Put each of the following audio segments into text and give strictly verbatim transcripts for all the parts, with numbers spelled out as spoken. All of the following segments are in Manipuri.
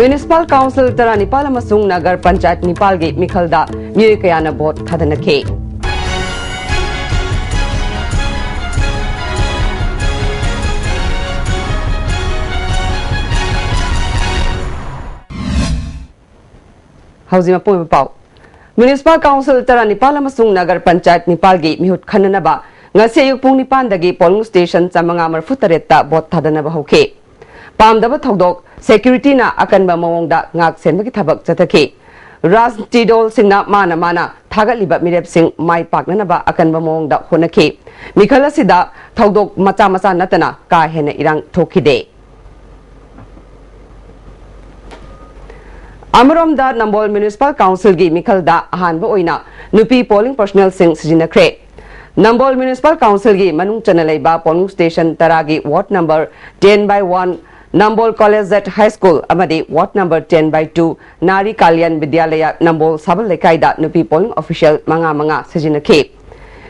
Municipal Council ꯇꯔꯥꯅꯤꯄꯥꯜ ꯑꯃꯁꯨꯡ ꯅꯒꯔ ꯄꯟꯆꯥꯌꯠ ꯅꯤꯄꯥꯜꯒꯤ ꯃꯤꯈꯜꯗ ꯃꯤꯑꯣꯏ ꯀꯌꯥꯅ ꯚꯣꯠ ꯊꯥꯗꯅꯈꯤ꯫ ꯍꯧꯖꯤꯛ ꯃꯄꯨꯡ ꯑꯣꯏꯕ ꯄꯥꯎ꯫ Municipal Council ꯇꯔꯥꯅꯤꯄꯥꯜ ꯑꯃꯁꯨꯡ ꯅꯒꯔ ꯄꯟꯆꯥꯌꯠ ꯅꯤꯄꯥꯜꯒꯤ ꯃꯤꯍꯨꯠ ꯈꯟꯅꯅꯕ ꯉꯁꯤ ꯑꯌꯨꯛ ꯄꯨꯡ ꯅꯤꯄꯥꯟꯗꯒꯤ polling station ꯆꯥꯃꯉꯥ ꯃꯔꯤꯐꯨ ꯇꯔꯦꯠꯇ ꯚꯣꯠ ꯊꯥꯗꯅꯕ ꯍꯧꯈꯤ꯫ ꯄꯥꯝꯗꯕ ꯊꯧꯗꯣꯛ, securityꯅ ꯑꯀꯟꯕ ꯃꯑꯣꯡꯗ ꯉꯥꯛ ꯁꯦꯟꯕꯒꯤ ꯊꯕꯛ ꯆꯠꯊꯈꯤ꯫ ꯔꯥꯖꯅꯤꯇꯤ ꯗꯜꯁꯤꯡꯅ ꯃꯥꯅ ꯃꯥꯅ ꯊꯥꯒꯠꯂꯤꯕ ꯃꯤꯔꯦꯞꯁꯤꯡ ꯃꯥꯏ ꯄꯥꯛꯅꯅꯕ ꯑꯀꯟꯕ ꯃꯑꯣꯡꯗ ꯍꯣꯠꯅꯈꯤ꯫ ꯃꯤꯈꯜ ꯑꯁꯤꯗ ꯊꯧꯗꯣꯛ ꯃꯆꯥ ꯃꯆꯥ ꯅꯠꯇꯅ ꯀꯥ ꯍꯦꯟꯅ ꯏꯔꯥꯡ ꯊꯣꯛꯈꯤꯗꯦ꯫ ꯑꯃꯔꯣꯝꯗ ꯅꯝꯕꯣꯜ Municipal Councilꯒꯤ ꯃꯤꯈꯜꯗ ꯑꯍꯥꯟꯕ ꯑꯣꯏꯅ ꯅꯨꯄꯤ polling personnelꯁꯤꯡ ꯁꯤꯖꯤꯟꯅꯈ꯭ꯔꯦ꯫ ꯅꯝꯕꯣꯜ Municipal Councilꯒꯤ ꯃꯅꯨꯡ ꯆꯟꯅ ꯂꯩꯕ polling station ꯇꯔꯥꯒꯤ ward number ten by one, Nambol Collegiate High School ꯑꯃꯗꯤ ward number ten by two, ꯅꯥꯔꯤ ꯀꯥꯂꯤꯌꯥꯟ ꯕꯤꯗ꯭ꯌꯥꯂꯌ ꯅꯝꯕꯣꯜ ꯁꯥꯕꯜ ꯂꯩꯀꯥꯏꯗ ꯅꯨꯄꯤ polling official ꯃꯉꯥ ꯃꯉꯥ ꯁꯤꯖꯤꯟꯅꯈꯤ꯫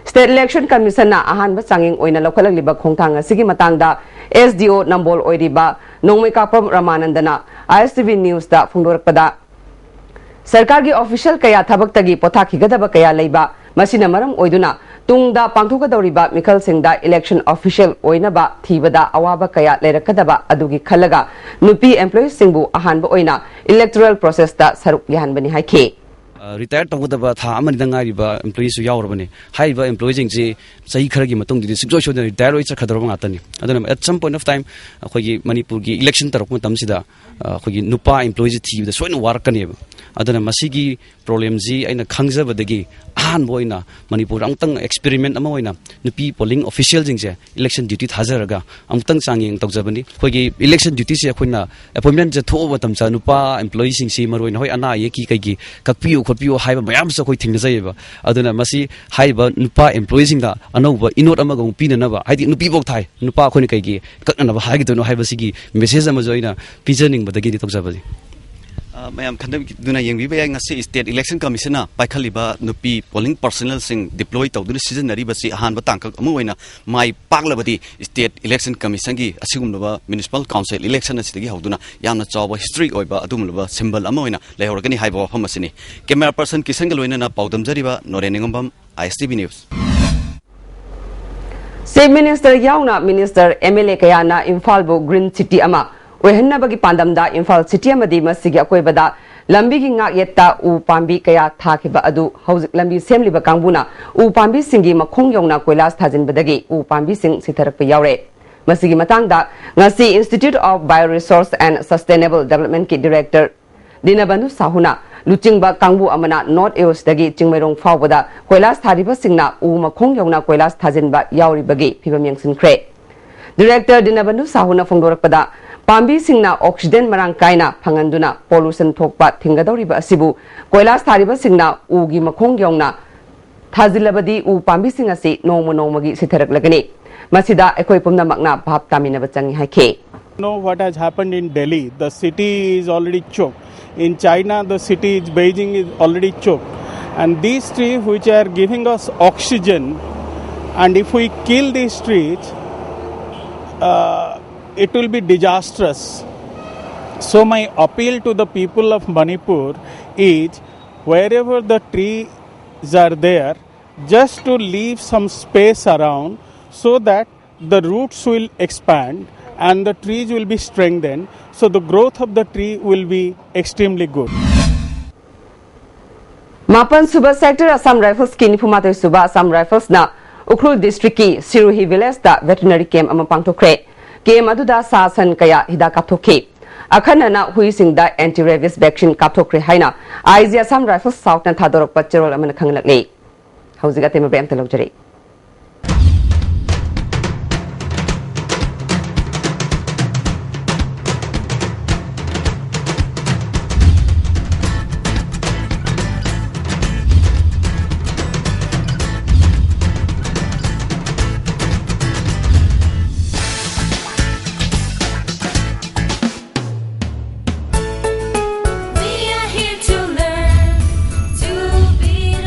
State Election Commissionꯅ ꯑꯍꯥꯟꯕ ꯆꯥꯡꯌꯦꯡ ꯑꯣꯏꯅ ꯂꯧꯈꯠꯂꯛꯂꯤꯕ ꯈꯣꯡꯊꯥꯡ ꯑꯁꯤꯒꯤ ꯃꯇꯥꯡꯗ S D O ꯅꯝꯕꯣꯜ ꯑꯣꯏꯔꯤꯕ ꯅꯣꯡꯃꯩꯀꯥꯄꯝ ꯔꯃꯥꯅꯟꯗꯅ I S T V Newsꯇ ꯐꯣꯡꯗꯣꯔꯛꯄꯗ, ꯁꯔꯀꯥꯔꯒꯤ official ꯀꯌꯥ ꯊꯕꯛꯇꯒꯤ ꯄꯣꯊꯥꯈꯤꯒꯗꯕ ꯀꯌꯥ ꯂꯩꯕ, ꯃꯁꯤꯅ ꯃꯔꯝ ꯑꯣꯏꯗꯨꯅ ꯇꯨꯡꯗ ꯄꯥꯡꯊꯣꯛꯀꯗꯧꯔꯤꯕ ꯃꯤꯈꯜꯁꯤꯡꯗ election official ꯑꯣꯏꯅꯕ ꯊꯤꯕꯗ ꯑꯋꯥꯕ ꯀꯌꯥ ꯂꯩꯔꯛꯀꯗꯕ ꯑꯗꯨꯒꯤ ꯈꯜꯂꯒ ꯅꯨꯄꯤ employeeꯁꯤꯡꯕꯨ ꯑꯍꯥꯟꯕ ꯑꯣꯏꯅ electoral processꯇ ꯁꯔꯨꯛ ꯌꯥꯍꯟꯕꯅꯤ ꯍꯥꯏꯈꯤ꯫ ꯑ, retire ꯇꯧꯒꯗꯕ ꯊꯥ ꯑꯃꯅꯤꯗ ꯉꯥꯏꯔꯤꯕ employeeꯁꯨ ꯌꯥꯎꯔꯕꯅꯤ꯫ ꯍꯥꯏꯔꯤꯕ employeeꯁꯤꯡꯁꯤ ꯆꯍꯤ ꯈꯔꯒꯤ ꯃꯇꯨꯡꯗꯗꯤ ꯁꯨꯡꯁꯣꯏ ꯁꯣꯏꯗꯅ retire ꯂꯣꯏ ꯆꯠꯈ꯭ꯔꯗꯕ ꯉꯥꯛꯇꯅꯤ꯫ ꯑꯗꯨꯅ at some point of time ꯑꯩꯈꯣꯏꯒꯤ ꯃꯅꯤꯄꯨꯔꯒꯤ election ꯇꯧꯔꯛꯄ ꯃꯇꯝꯁꯤꯗ, ꯑ, ꯑꯩꯈꯣꯏꯒꯤ ꯅꯨꯄꯥ employeeꯁꯤ ꯊꯤꯕꯗ ꯁꯣꯏꯗꯅ ꯋꯥꯔꯛꯀꯅꯦꯕ꯫ ꯑꯗꯨꯅ ꯃꯁꯤꯒꯤ problemꯁꯤ ꯑꯩꯅ ꯈꯪꯖꯕꯗꯒꯤ ꯑꯍꯥꯟꯕ ꯑꯣꯏꯅ ꯃꯅꯤꯄꯨꯔꯗ ꯑꯃꯨꯛꯇꯪ experiment ꯑꯃ ꯑꯣꯏꯅ ꯅꯨꯄꯤ polling officialꯁꯤꯡꯁꯦ election duty ꯊꯥꯖꯔꯒ ꯑꯃꯨꯛꯇꯪ ꯆꯥꯡꯌꯦꯡ ꯇꯧꯖꯕꯅꯤ꯫ ꯑꯩꯈꯣꯏꯒꯤ election dutyꯁꯦ ꯑꯩꯈꯣꯏꯅ appointmentꯁꯦ ꯊꯣꯛꯑꯕ ꯃꯇꯝꯗ ꯅꯨꯄꯥ employeeꯁꯤꯡꯁꯤ ꯃꯔꯨꯑꯣꯏꯅ ꯍꯣꯏ ꯑꯅꯥ ꯑꯌꯦꯛꯀꯤ ꯀꯩꯒꯤ ꯀꯛꯄꯤꯌꯨ ꯈꯣꯠꯄꯤꯌꯨ ꯍꯥꯏꯕ ꯃꯌꯥꯝꯁꯨ ꯑꯩꯈꯣꯏ ꯊꯦꯡꯅꯖꯩꯌꯦꯕ꯫ ꯑꯗꯨꯅ ꯃꯁꯤ ꯍꯥꯏꯔꯤꯕ ꯅꯨꯄꯥ employeeꯁꯤꯡꯗ ꯑꯅꯧꯕ ꯏꯅꯣꯠ ꯑꯃꯒ ꯑꯃꯨꯛ ꯄꯤꯅꯅꯕ, ꯍꯥꯏꯗꯤ ꯅꯨꯄꯤꯐꯧ ꯊꯥꯏ, ꯅꯨꯄꯥ ꯑꯩꯈꯣꯏꯅ ꯀꯩꯒꯤ ꯀꯛꯅꯅꯕ ꯍꯥꯏꯒꯗꯣꯏꯅꯣ ꯍꯥꯏꯕꯁꯤꯒꯤ message ꯑꯃꯁꯨ ꯑꯩꯅ ꯄꯤꯖꯅꯤꯡꯕꯗꯒꯤꯗꯤ ꯇꯧꯖꯕꯅꯤ꯫ ꯑ, ꯃꯌꯥꯝ ꯈꯟꯊꯗꯨꯅ ꯌꯦꯡꯕꯤꯕ ꯌꯥꯏ꯫ ꯉꯁꯤ State Election Commission ꯅ ꯄꯥꯏꯈꯠꯂꯤꯕ ꯅꯨꯄꯤ polling personnel ꯁꯤꯡ deploy ꯇꯧꯗꯨꯅ ꯁꯤꯖꯤꯟꯅꯔꯤꯕꯁꯤ ꯑꯍꯥꯟꯕ ꯇꯥꯡꯀꯛ ꯑꯃ ꯑꯣꯏꯅ ꯃꯥꯏ ꯄꯥꯛꯂꯕꯗꯤ State Election Commission ꯒꯤ ꯑꯁꯤꯒꯨꯝꯂꯕ Municipal Council election ꯑꯁꯤꯗꯒꯤ ꯍꯧꯗꯨꯅ ꯌꯥꯝꯅ ꯆꯥꯎꯕ history ꯑꯣꯏꯕ ꯑꯗꯨꯒꯨꯝꯂꯕ symbol ꯑꯃ ꯑꯣꯏꯅ ꯂꯩꯍꯧꯔꯒꯅꯤ ꯍꯥꯏꯕ ꯋꯥꯐꯝ ꯑꯁꯤꯅꯤ꯫ Camera person ꯀꯤꯁꯟꯒ ꯂꯣꯏꯅꯅ ꯄꯥꯎꯗꯝꯖꯔꯤꯕ Noren ꯅꯤꯉꯣꯝꯕꯝ, I S T V News꯫ Chief Minister ꯌꯥꯎꯅ Minister, M L A ꯀꯌꯥꯅ ꯏꯝꯐꯥꯜꯕꯨ Green City ꯑꯃ ꯑꯣꯏꯍꯟꯅꯕꯒꯤ ꯄꯥꯟꯗꯝꯗ ꯏꯝꯐꯥꯜ City ꯑꯃꯗꯤ ꯃꯁꯤꯒꯤ ꯑꯀꯣꯏꯕꯗ ꯂꯝꯕꯤꯒꯤ ꯉꯥꯛꯌꯦꯠꯇ ꯎ ꯄꯥꯝꯕꯤ ꯀꯌꯥ ꯊꯥꯈꯤꯕ ꯑꯗꯨ ꯍꯧꯖꯤꯛ ꯂꯝꯕꯤ ꯁꯦꯝꯂꯤꯕ ꯀꯥꯡꯕꯨꯅ ꯎ ꯄꯥꯝꯕꯤꯁꯤꯡꯒꯤ ꯃꯈꯣꯡ ꯌꯧꯅ ꯀꯣꯏꯂꯥꯁ ꯊꯥꯖꯤꯟꯕꯗꯒꯤ ꯎ ꯄꯥꯝꯕꯤꯁꯤꯡ ꯁꯤꯊꯔꯛꯄ ꯌꯥꯎꯔꯦ꯫ ꯃꯁꯤꯒꯤ ꯃꯇꯥꯡꯗ ꯉꯁꯤ Institute of Bioresource and Sustainable Development ꯀꯤ Director ꯗꯤꯅꯕꯟꯙꯨ ꯁꯥꯍꯨꯅ ꯂꯨꯆꯤꯡꯕ ꯀꯥꯡꯕꯨ ꯑꯃꯅ North East ꯇꯒꯤ ꯆꯤꯡꯃꯩꯔꯣꯡ ꯐꯥꯎꯕꯗ ꯀꯣꯏꯂꯥꯁ ꯊꯥꯔꯤꯕꯁꯤꯡꯅ ꯎ ꯃꯈꯣꯡ ꯌꯧꯅ ꯀꯣꯏꯂꯥꯁ ꯊꯥꯖꯤꯟꯕ ꯌꯥꯎꯔꯤꯕꯒꯤ ꯐꯤꯕꯝ ꯌꯦꯡꯁꯤꯟꯈ꯭ꯔꯦ꯫ Director ꯗꯤꯅꯕꯟꯙꯨ ꯁꯥꯍꯨꯅ ꯐꯣꯡꯗꯣꯔꯛꯄꯗ, ꯄꯥꯝꯕꯤꯁꯤꯡꯅ oxygen ꯃꯔꯥꯡ ꯀꯥꯏꯅ ꯐꯪꯍꯟꯗꯨꯅ pollution ꯊꯣꯛꯄ ꯊꯤꯡꯒꯗꯧꯔꯤꯕ ꯑꯁꯤꯕꯨ ꯀꯣꯏꯂꯥꯁ ꯊꯥꯔꯤꯕꯁꯤꯡꯅ ꯎꯒꯤ ꯃꯈꯣꯡ ꯌꯧꯅ ꯊꯥꯖꯤꯜꯂꯕꯗꯤ ꯎ ꯄꯥꯝꯕꯤꯁꯤꯡ ꯑꯁꯤ ꯅꯣꯡꯃ ꯅꯣꯡꯃꯒꯤ ꯁꯤꯊꯔꯛꯂꯒꯅꯤ꯫ ꯃꯁꯤꯗ ꯑꯩꯈꯣꯏ ꯄꯨꯝꯅꯃꯛꯅ ꯚꯥꯞ ꯇꯥꯃꯤꯟꯅꯕ ꯆꯪꯏ ꯍꯥꯏꯈꯤ꯫ Know what has happened in Delhi. The city is already choked. In China, the city is Beijing is already choked. And these trees which are giving us oxygen, and if we kill these trees, uh, it will be disastrous. So my appeal to the people of Manipur is, wherever the trees are there, just to leave some space around so that the roots will expand and the trees will be strengthened, so the growth of the tree will be extremely good. ꯃꯥꯄꯟ ꯁꯨꯕ Sector Assam Rifles ꯀꯤ ꯅꯤꯐꯨ ꯃꯥꯊꯣꯏ ꯁꯨꯕ Assam Rifles ꯅ ꯎꯈ꯭ꯔꯨꯜ district ꯀꯤ ꯁꯤꯔꯨꯍꯤ village ꯇ veterinary camp ꯑꯃ ꯄꯥꯡꯊꯣꯛꯈ꯭ꯔꯦ꯫ Camp ꯑꯗꯨꯗ ꯁꯥ ꯁꯟ ꯀꯌꯥ ꯍꯤꯗꯥꯛ ꯀꯥꯞꯊꯣꯛꯈꯤ꯫ ꯑꯈꯟꯅꯅ ꯍꯨꯏꯁꯤꯡꯗ anti rabies vaccine ꯀꯥꯞꯊꯣꯛꯈ꯭ꯔꯦ ꯍꯥꯏꯅ I G Assam Rifles South ꯅ ꯊꯥꯗꯣꯔꯛꯄ ꯆꯦꯔꯣꯜ ꯑꯃꯅ ꯈꯪꯍꯜꯂꯛꯂꯤ꯫ ꯍꯧꯖꯤꯛ ꯑꯇꯩ ꯃꯕꯦ ꯑꯝꯇ ꯂꯧꯖꯔꯛꯏ꯫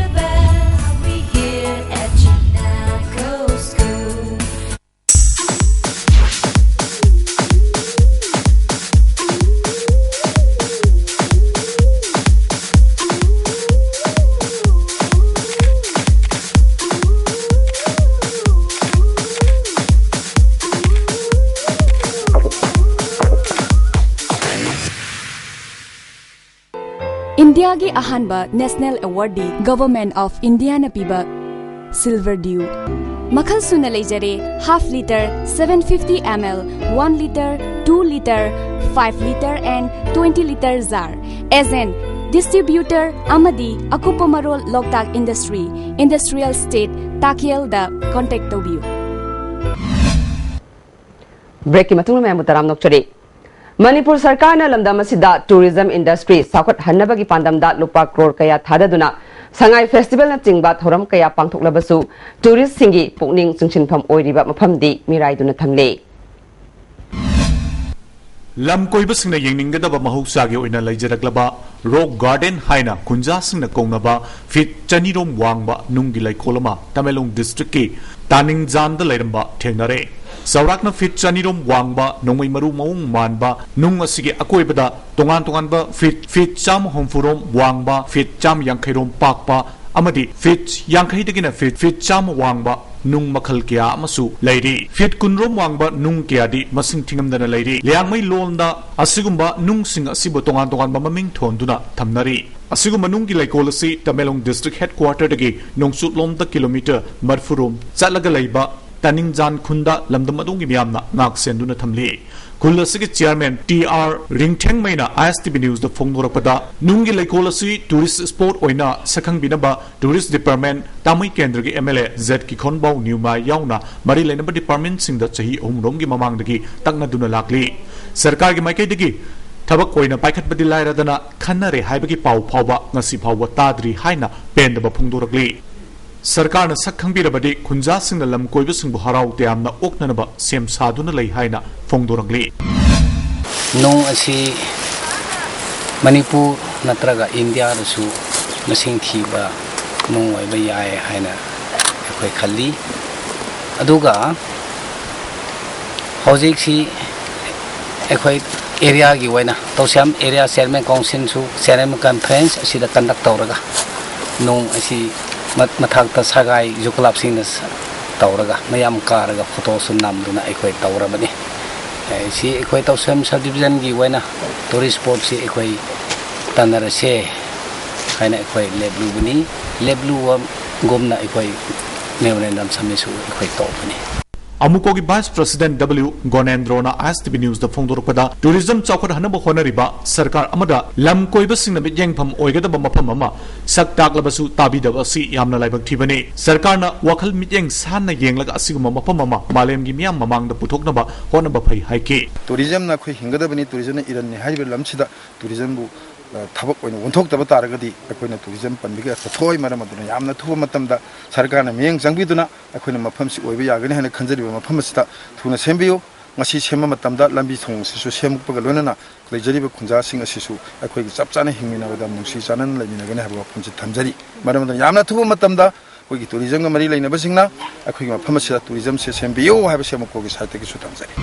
ꯏꯟꯗꯤꯌꯥꯒꯤ ꯑꯍꯥꯟꯕ national award the government of ꯏꯟꯗꯤꯌꯥꯅ ꯄꯤꯕ ꯁꯤꯜꯚꯔ ꯗ꯭ꯌꯨ꯫ ꯃꯈꯜ ꯁꯨꯅ ꯂꯩꯖꯔꯦ: half litre, seven fifty M L, one litre, two litre, five litre and twenty litre jar꯫ Agent, distributor ꯑꯃꯗꯤ ꯑꯀꯨꯞꯄ ꯃꯔꯣꯜ ꯂꯣꯛꯇꯥꯛ ꯏꯟꯗꯁꯇ꯭ꯔꯤ, ꯏꯟꯗꯁꯇ꯭ꯔꯤꯌꯦꯜ ꯏꯁꯇꯦꯠ, ꯇꯥꯈꯦꯜꯗ ꯀꯣꯟꯇꯦꯛ ꯇꯧꯕꯤꯌꯨ꯫ ꯕ꯭ꯔꯦꯛꯀꯤ ꯃꯇꯨꯡꯗ ꯃꯌꯥꯝꯕꯨ ꯇꯔꯥꯝꯅ ꯑꯣꯛꯆꯔꯤ꯫ ꯃꯅꯤꯄꯨꯔ ꯁꯔꯀꯥꯔꯅ ꯂꯝꯗꯝ ꯑꯁꯤꯗ ꯇꯨꯔꯤꯖꯝ ꯏꯟꯗꯁꯇ꯭ꯔꯤ ꯆꯥꯎꯈꯠꯍꯟꯅꯕꯒꯤ ꯄꯥꯟꯗꯝꯗ ꯂꯨꯄꯥ ꯀ꯭ꯔꯣꯔ ꯀꯌꯥ ꯊꯥꯗꯗꯨꯅ ꯁꯉꯥꯏ ꯐꯦꯁꯇꯤꯚꯦꯜꯅꯆꯤꯡꯕ ꯊꯧꯔꯝ ꯀꯌꯥ ꯄꯥꯡꯊꯣꯛꯂꯕꯁꯨ ꯇꯨꯔꯤꯁꯁꯤꯡꯒꯤ ꯄꯨꯛꯅꯤꯡ ꯆꯤꯡꯁꯤꯟꯐꯝ ꯑꯣꯏꯔꯤꯕ ꯃꯐꯝꯗꯤ ꯃꯤꯔꯥꯏꯗꯨꯅ ꯊꯝꯂꯤ꯫ ꯂꯝ ꯀꯣꯏꯕꯁꯤꯡꯅ ꯌꯦꯡꯅꯤꯡꯒꯗꯕ ꯃꯍꯧꯁꯥꯒꯤ ꯑꯣꯏꯅ ꯂꯩꯖꯔꯛꯂꯕ ꯔꯣꯛ ꯒꯥꯔꯗꯦꯟ ꯍꯥꯏꯅ ꯈꯨꯟꯖꯥꯁꯤꯡꯅ ꯀꯧꯅꯕ ꯐꯤꯠ ꯆꯅꯤꯔꯣꯝ ꯋꯥꯡꯕ ꯅꯨꯡꯒꯤ ꯂꯩꯀꯣꯜ ꯑꯃ ꯇꯃꯦꯡꯂꯣꯡ ꯗꯤꯁꯇ꯭ꯔꯤꯛꯀꯤ ꯇꯥꯅꯤꯡꯖꯥꯟꯗ ꯂꯩꯔꯝꯕ ꯊꯦꯡꯅꯔꯦ꯫ ꯆꯥꯎꯔꯥꯛꯅ ꯐꯤꯠ ꯆꯅꯤꯔꯣꯝ ꯋꯥꯡꯕ, ꯅꯣꯡꯃꯩ ꯃꯔꯨ ꯃꯑꯣꯡ ꯃꯥꯟꯕ ꯅꯨꯡ ꯑꯁꯤꯒꯤ ꯑꯀꯣꯏꯕꯗ ꯇꯣꯉꯥꯟ ꯇꯣꯉꯥꯟꯕ ꯐꯤꯠ, ꯐꯤꯠ ꯆꯥꯝꯃ ꯍꯨꯝꯐꯨꯔꯣꯝ ꯋꯥꯡꯕ, ꯐꯤꯠ ꯆꯥꯝꯃ ꯌꯥꯡꯈꯩꯔꯣꯝ ꯄꯥꯛꯄ ꯑꯃꯗꯤ ꯐꯤꯠ ꯌꯥꯡꯈꯩꯗꯒꯤꯅ ꯐꯤꯠ, ꯐꯤꯠ ꯆꯥꯝꯃ ꯋꯥꯡꯕ ꯅꯨꯡ ꯃꯈꯜ ꯀꯌꯥ ꯑꯃꯁꯨ ꯂꯩꯔꯤ꯫ ꯐꯤꯠ ꯀꯨꯟꯔꯣꯝ ꯋꯥꯡꯕ ꯅꯨꯡ ꯀꯌꯥꯗꯤ ꯃꯁꯤꯡ ꯊꯤꯉꯝꯗꯅ ꯂꯩꯔꯤ꯫ ꯂꯤꯌꯥꯡꯃꯩ ꯂꯣꯟꯗ ꯑꯁꯤꯒꯨꯝꯕ ꯅꯨꯡꯁꯤꯡ ꯑꯁꯤꯕꯨ ꯇꯣꯉꯥꯟ ꯇꯣꯉꯥꯟꯕ ꯃꯃꯤꯡ ꯊꯣꯟꯗꯨꯅ ꯊꯝꯅꯔꯤ꯫ ꯑꯁꯤꯒꯨꯝꯕ ꯅꯨꯡꯒꯤ ꯂꯩꯀꯣꯜ ꯑꯁꯤ ꯇꯃꯦꯡꯂꯣꯡ ꯗꯤꯁꯇ꯭ꯔꯤꯛ ꯍꯦꯗꯀ꯭ꯋꯥꯇꯔꯗꯒꯤ ꯅꯣꯡꯆꯨꯞꯂꯣꯝꯗ ꯀꯤꯂꯣꯃꯤꯇꯔ ꯃꯔꯤꯐꯨꯔꯣꯝ ꯆꯠꯂꯒ ꯂꯩꯕ ꯇꯥꯅꯤꯡꯖꯥꯟ ꯈꯨꯟꯗ ꯂꯝꯗꯝ ꯑꯗꯨꯒꯤ ꯃꯤꯌꯥꯝꯅ ꯉꯥꯛ ꯁꯦꯟꯗꯨꯅ ꯊꯝꯂꯤ꯫ ꯈꯨꯜ ꯑꯁꯤꯒꯤ ꯆꯤꯌꯥꯔꯃꯦꯟ ꯇꯤ ꯑꯥꯔ ꯔꯤꯡꯊꯦꯡꯃꯩꯅ ꯑꯥꯏ ꯑꯦꯁ ꯇꯤ ꯚꯤ ꯅ꯭ꯌꯨꯁꯇ ꯐꯣꯡꯗꯣꯔꯛꯄꯗ, ꯅꯨꯡꯒꯤ ꯂꯩꯀꯣꯜ ꯑꯁꯤ ꯇꯨꯔꯤꯁ ꯁ꯭ꯄꯣꯠ ꯑꯣꯏꯅ ꯁꯛꯈꯪꯕꯤꯅꯕ ꯇꯨꯔꯤꯁ ꯗꯤꯄꯥꯔꯠꯃꯦꯟ, ꯇꯥꯃꯩ ꯀꯦꯟꯗ꯭ꯔꯒꯤ ꯑꯦꯝ ꯑꯦꯜ ꯑꯦ ꯖꯦꯠ ꯀꯤꯈꯣꯟꯕꯥꯎ ꯅ꯭ꯌꯨꯃꯥꯏ ꯌꯥꯎꯅ ꯃꯔꯤ ꯂꯩꯅꯕ ꯗꯤꯄꯥꯔꯠꯃꯦꯟꯁꯤꯡꯗ ꯆꯍꯤ ꯑꯍꯨꯝꯔꯣꯝꯒꯤ ꯃꯃꯥꯡꯗꯒꯤ ꯇꯛꯅꯗꯨꯅ ꯂꯥꯛꯂꯤ꯫ ꯁꯔꯀꯥꯔꯒꯤ ꯃꯥꯏꯀꯩꯗꯒꯤ ꯊꯕꯛ ꯑꯣꯏꯅ ꯄꯥꯏꯈꯠꯄꯗꯤ ꯂꯥꯏꯔꯗꯅ ꯈꯟꯅꯔꯦ ꯍꯥꯏꯕꯒꯤ ꯄꯥꯎ ꯐꯥꯎꯕ ꯉꯁꯤ ꯐꯥꯎꯕ ꯇꯥꯗ꯭ꯔꯤ ꯍꯥꯏꯅ ꯄꯦꯟꯗꯕ ꯐꯣꯡꯗꯣꯔꯛꯂꯤ꯫ ꯁꯔꯀꯥꯔꯅ ꯁꯛ ꯈꯪꯕꯤꯔꯕꯗꯤ ꯈꯨꯟꯖꯥꯁꯤꯡꯅ ꯂꯝ ꯀꯣꯏꯕꯁꯤꯡꯕꯨ ꯍꯔꯥꯎ ꯇꯌꯥꯝꯅ ꯑꯣꯛꯅꯅꯕ ꯁꯦꯝ ꯁꯥꯗꯨꯅ ꯂꯩ ꯍꯥꯏꯅ ꯐꯣꯡꯗꯣꯔꯛꯂꯤ꯫ ꯅꯨꯡ ꯑꯁꯤ ꯃꯅꯤꯄꯨꯔ ꯅꯠꯇ꯭ꯔꯒ ꯏꯟꯗꯤꯌꯥꯗꯁꯨ ꯃꯁꯤꯡ ꯊꯤꯕ ꯅꯨꯡ ꯑꯣꯏꯕ ꯌꯥꯏ ꯍꯥꯏꯅ ꯑꯩꯈꯣꯏ ꯈꯜꯂꯤ꯫ ꯑꯗꯨꯒ ꯍꯧꯖꯤꯛꯁꯤ ꯑꯩꯈꯣꯏ ꯑꯦꯔꯤꯌꯥꯒꯤ ꯑꯣꯏꯅ ꯇꯧꯁꯦꯝ ꯑꯦꯔꯤꯌꯥ ꯆꯤꯌꯔꯃꯦꯟ ꯀꯥꯎꯟꯁꯤꯜꯁꯨ ꯆꯤꯌꯔꯃꯦꯟ ꯀꯟꯐ꯭ꯔꯦꯟꯁ ꯑꯁꯤꯗ ꯀꯟꯗꯛ ꯇꯧꯔꯒ ꯅꯨꯡ ꯑꯁꯤ ꯃ-, ꯃꯊꯛꯇ ꯁꯒꯥꯏ ꯖꯨ ꯀ꯭ꯂꯕꯁꯤꯡꯅ ꯁ-, ꯇꯧꯔꯒ ꯃꯌꯥꯝ ꯀꯥꯔꯒ ꯐꯣꯇꯣꯁꯨ ꯅꯝꯗꯨꯅ ꯑꯩꯈꯣꯏ ꯇꯧꯔꯕꯅꯤ꯫ ꯑꯦ, ꯁꯤ ꯑꯩꯈꯣꯏ ꯇꯧꯁꯦꯝ ꯁꯕ ꯗꯤꯕꯤꯖꯟꯒꯤ ꯑꯣꯏꯅ ꯇꯨꯔꯤꯁ ꯁ꯭ꯄꯣꯠꯁꯤ ꯑꯩꯈꯣꯏ ꯇꯥꯟꯅꯔꯁꯦ꯫ ꯍꯥꯏꯅ ꯑꯩꯈꯣꯏ ꯂꯦꯞꯂꯨꯕꯅꯤ꯫ ꯂꯦꯞꯂꯨꯕꯒꯨꯝꯅ ꯑꯩꯈꯣꯏ memorandum submit ꯁꯨ ꯑꯩꯈꯣꯏ ꯇꯧꯕꯅꯤ꯫ ꯑꯃꯨꯀꯣꯒꯤ Vice President W ꯒꯣꯅꯦꯟꯗ꯭ꯔꯣꯅ ISTV News ꯗ ꯐꯣꯡꯗꯣꯔꯛꯄꯗ, tourism ꯆꯥꯎꯈꯠꯍꯟꯅꯕ ꯍꯣꯠꯅꯔꯤꯕ ꯁꯔꯀꯥꯔ ꯑꯃꯗ ꯂꯝ ꯀꯣꯏꯕꯁꯤꯡꯅ ꯃꯤꯠꯌꯦꯡꯐꯝ ꯑꯣꯏꯒꯗꯕ ꯃꯐꯝ ꯑꯃ ꯁꯛ ꯇꯥꯛꯂꯕꯁꯨ ꯇꯥꯕꯤꯗꯕ ꯑꯁꯤ ꯌꯥꯝꯅ ꯂꯥꯏꯕꯛ ꯊꯤꯕꯅꯤ꯫ ꯁꯔꯀꯥꯔꯅ ꯋꯥꯈꯜ ꯃꯤꯠꯌꯦꯡ ꯁꯥꯟꯅ ꯌꯦꯡꯂꯒ ꯑꯁꯤꯒꯨꯝꯕ ꯃꯐꯝ ꯑꯃ ꯃꯥꯂꯦꯝꯒꯤ ꯃꯤꯌꯥꯝ ꯃꯃꯥꯡꯗ ꯄꯨꯊꯣꯛꯅꯕ ꯍꯣꯠꯅꯕ ꯐꯩ ꯍꯥꯏꯈꯤ꯫ Tourism ꯅ ꯑꯩꯈꯣꯏ ꯍꯤꯡꯒꯗꯕꯅꯤ, tourism ꯅ ꯏꯔꯟꯅꯤ ꯍꯥꯏꯔꯤꯕ ꯂꯝꯁꯤꯗ tourism ꯕꯨ, ꯑ, ꯊꯕꯛ ꯑꯣꯏꯅ ꯑꯣꯟꯊꯣꯛꯇꯕ ꯇꯥꯔꯒꯗꯤ ꯑꯩꯈꯣꯏꯅ tourism ꯄꯟꯕꯒꯤ ꯑꯔꯊ ꯊꯣꯛꯑꯣꯏ꯫ ꯃꯔꯝ ꯑꯗꯨꯅ ꯌꯥꯝꯅ ꯊꯨꯕ ꯃꯇꯝꯗ ꯁꯔꯀꯥꯔꯅ ꯃꯤꯠꯌꯦꯡ ꯆꯪꯕꯤꯗꯨꯅ ꯑꯩꯈꯣꯏꯅ ꯃꯐꯝꯁꯤ ꯑꯣꯏꯕ ꯌꯥꯒꯅꯤ ꯍꯥꯏꯅ ꯈꯟꯖꯔꯤꯕ ꯃꯐꯝ ꯑꯁꯤꯗ ꯊꯨꯅ ꯁꯦꯝꯕꯤꯌꯨ꯫ ꯃꯁꯤ ꯁꯦꯝꯕ ꯃꯇꯝꯗ ꯂꯝꯕꯤ ꯊꯣꯡꯁꯤꯁꯨ ꯁꯦꯝꯃꯛꯄꯒ ꯂꯣꯏꯅꯅ ꯂꯩꯖꯔꯤꯕ ꯈꯨꯟꯖꯥꯁꯤꯡ ꯑꯁꯤꯁꯨ ꯑꯩꯈꯣꯏꯒꯤ ꯆꯞ ꯆꯥꯅ ꯍꯤꯡꯃꯤꯟꯅꯕꯗ ꯅꯨꯡꯁꯤ ꯆꯥꯟꯅꯅ ꯂꯩꯃꯤꯟꯅꯒꯅꯤ ꯍꯥꯏꯕ ꯋꯥꯐꯝꯁꯤ ꯊꯝꯖꯔꯤ꯫ ꯃꯔꯝ ꯑꯗꯨꯅ ꯌꯥꯝꯅ ꯊꯨꯕ ꯃꯇꯝꯗ ꯑꯩꯈꯣꯏꯒꯤ tourism ꯒ ꯃꯔꯤ ꯂꯩꯅꯕꯁꯤꯡꯅ ꯑꯩꯈꯣꯏꯒꯤ ꯃꯐꯝ ꯑꯁꯤꯗ tourism ꯁꯦ ꯁꯦꯝꯕꯤꯌꯨ ꯍꯥꯏꯕꯁꯤ ꯑꯃꯨꯛ ꯀꯣꯒꯤ side ꯇꯒꯤꯁꯨ ꯊꯝꯖꯔꯤ꯫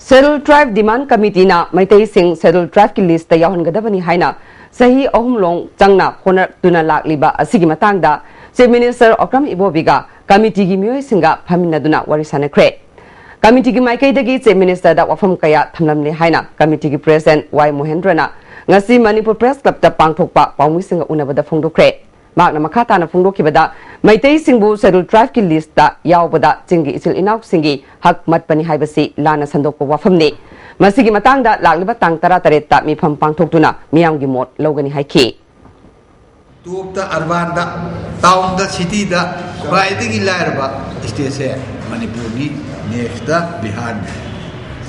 Scheduled Tribe Demand Committee ꯅ ꯃꯩꯇꯩꯁꯤꯡ Scheduled Tribe ꯀꯤ list ꯇ ꯌꯥꯎꯍꯟꯒꯗꯕꯅꯤ ꯍꯥꯏꯅ ꯆꯍꯤ ꯑꯍꯨꯝ ꯂꯣꯡ ꯆꯪꯅ ꯍꯣꯠꯅꯗꯨꯅ ꯂꯥꯛꯂꯤꯕ ꯑꯁꯤꯒꯤ ꯃꯇꯥꯡꯗ Chief Minister ꯑꯣꯀ꯭ꯔꯝ ꯏꯕꯣꯕꯤꯒ committee ꯒꯤ ꯃꯤꯑꯣꯏꯁꯤꯡꯒ ꯐꯝꯃꯤꯟꯅꯗꯨꯅ ꯋꯥꯔꯤ ꯁꯥꯅꯈ꯭ꯔꯦ꯫ Committee ꯒꯤ ꯃꯥꯏꯀꯩꯗꯒꯤ Chief Minister ꯗ ꯋꯥꯐꯝ ꯀꯌꯥ ꯊꯝꯂꯝꯂꯦ ꯍꯥꯏꯅ committee ꯒꯤ President ꯋꯥꯏ ꯃꯣꯍꯦꯟꯗ꯭ꯔꯅ ꯉꯁꯤ ꯃꯅꯤꯄꯨꯔ Press Club ꯇ ꯄꯥꯡꯊꯣꯛꯄ ꯄꯥꯎꯃꯤꯁꯤꯡꯒ ꯎꯅꯕꯗ ꯐꯣꯡꯗꯣꯛꯈ꯭ꯔꯦ꯫ ꯃꯍꯥꯛꯅ ꯃꯈꯥ ꯇꯥꯅ ꯐꯣꯡꯗꯣꯛꯈꯤꯕꯗ, ꯃꯩꯇꯩꯁꯤꯡꯕꯨ Scheduled Tribe ꯀꯤ list ꯇ ꯌꯥꯎꯕꯗ ꯆꯤꯡꯒꯤ ꯏꯆꯤꯜ ꯏꯅꯥꯎꯁꯤꯡꯒꯤ ꯍꯛ ꯃꯠꯄꯅꯤ ꯍꯥꯏꯕꯁꯤ ꯂꯥꯟꯅ ꯁꯟꯗꯣꯛꯄ ꯋꯥꯐꯝꯅꯤ꯫ ꯃꯁꯤꯒꯤ ꯃꯇꯥꯡꯗ ꯂꯥꯛꯂꯤꯕ ꯇꯥꯡ ꯇꯔꯥ ꯇꯔꯦꯠꯇ ꯃꯤꯐꯝ ꯄꯥꯡꯊꯣꯛꯇꯨꯅ ꯃꯤꯌꯥꯝꯒꯤ ꯃꯣꯠ ꯂꯧꯒꯅꯤ ꯍꯥꯏꯈꯤ꯫ Top ꯇ, urban ꯗ, town ꯗ, city ꯗ ꯈ꯭ꯋꯥꯏꯗꯒꯤ ꯂꯥꯏꯔꯕ state ꯁꯦ ꯃꯅꯤꯄꯨꯔꯅꯤ, next ꯇ ꯕꯤꯍꯥꯔꯅꯤ꯫